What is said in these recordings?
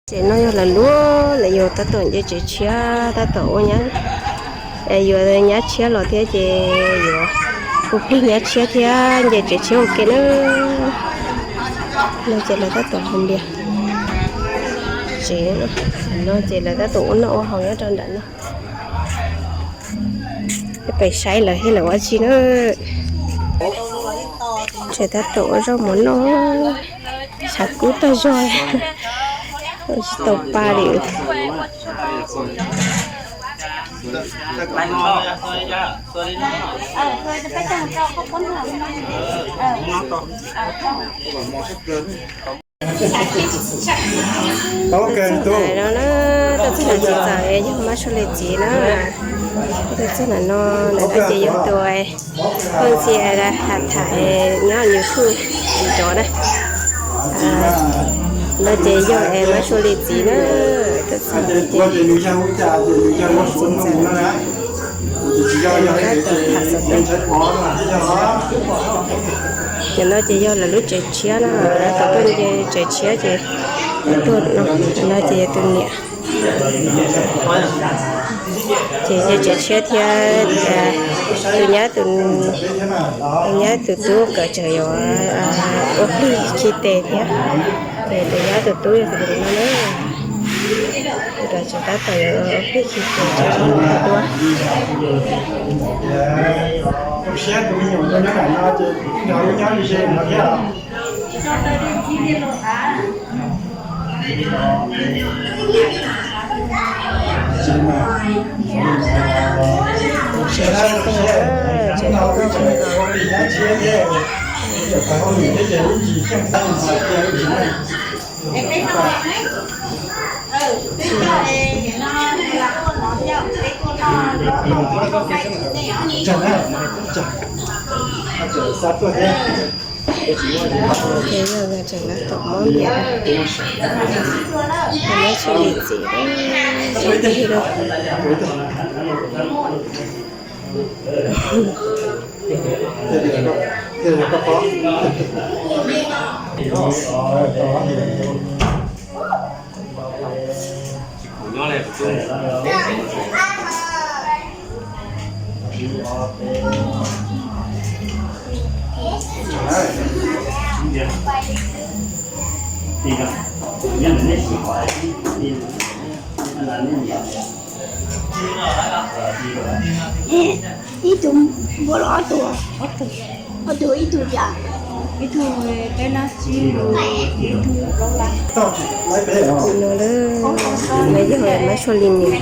Ces no yog lawv lub, lawv yuav tab tom nce tsev tshiab, tab tom ua nyab, yuav nyab tshiab los thiab ces yuav ua plig nyab tshiab thiab nce tsev tshiab ua ke na. No ces lawv tab tom hau npias tsev no, no ces lawv tab tom ua noj ua haus nyob rau nram no. Peb pais saib lawv thiab lawv ua tsi na. Tseem tab tom ua zaub mov noj, tshav kub tag zog, tsis tau pa li. Tuaj txog ntawm no na, tuaj txog ntawm txiv ntxawm yog Mab Suav Lis txiv na. Tuaj txog ntawm no, ntawm no ces yog tus phooj ywg Ham Tham nyob nws thuj nrov na. No ces yog Mab Suav Lis txiv na. Tuaj txog ntawm no ces txiv ntxawm. Cov no ces yog lawv lub tsev tshiab no, lawv tau tuaj nce tsev tshiab ces tuaj no, no ces yog tus niam. Ces nce tsev tshiab thiab, tus nyab, tus nyab tus tub nkawd tseem yuav ua plig khi tes thiab. Ces tus nyab tus tub yog tus no na. Nkawd tseem tab tom yuav ua plig khi tes tso dua. Ces yog nkawd tseem tab tom muab npias, muab Suav Lis txiv, txiv tig lawm. Ib tug npua los ob tug, ob tug ib tug cas, ib tug peb lab tsib lus, ib tug plaub lab. No lawm, no yog Mab Suav Lis niam,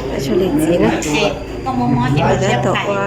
Mab Suav Lis txiv na. Tab tom ua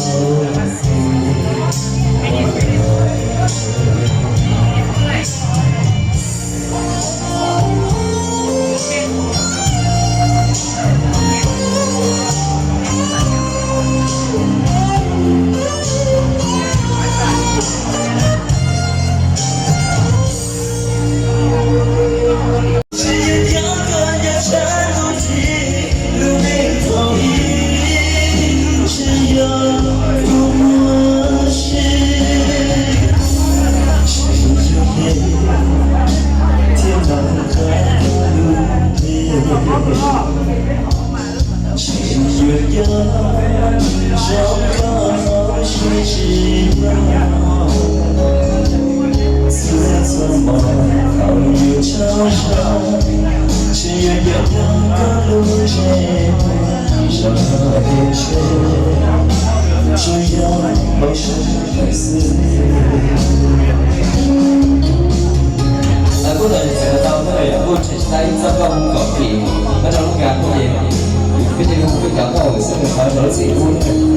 Kuj tau txais tau ib txoj nkauj hu kom kis, nyob rau lub nkas kuj ces peb tej hu peb cov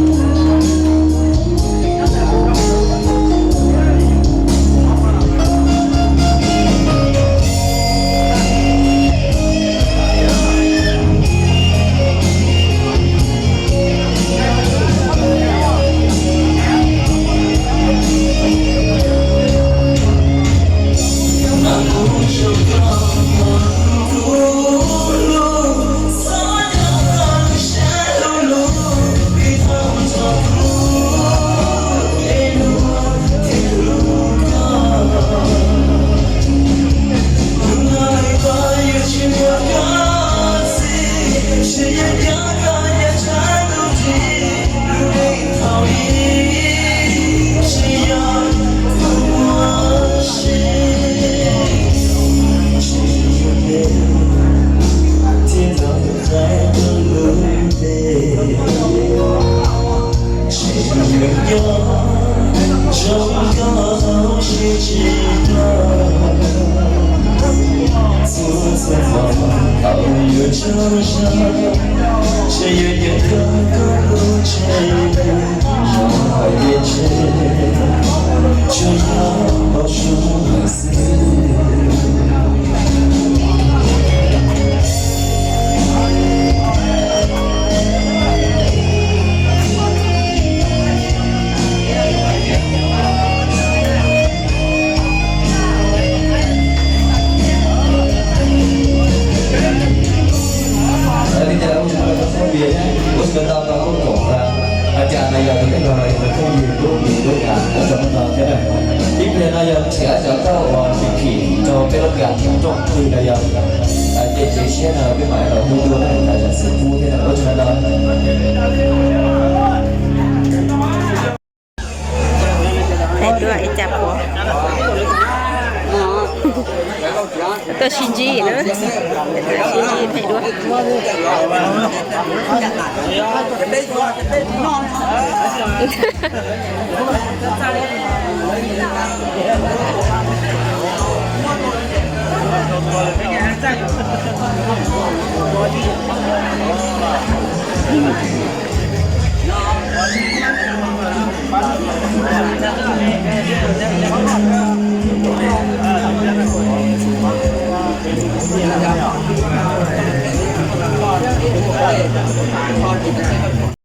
nkauj xwb, nws qhov rau lub txim ub thiab. Li cas kuv tsis tau tau kuj koom tas, cas no yog tus neeg no yog tus phooj ywg lub mis lub ngas nyob rau hnub no thiab na. Ib pliag no yog nrhiav cov nkauj uas phim phim rau peb lub nkas rooj twg no yog, ces tsev siab no peb mam los hu dua na, tas zam xwm pub thiab na, ua tsaug ntau. Hais dua ib cas puas tuaj sib ntsib na, sib ntsib hais dua.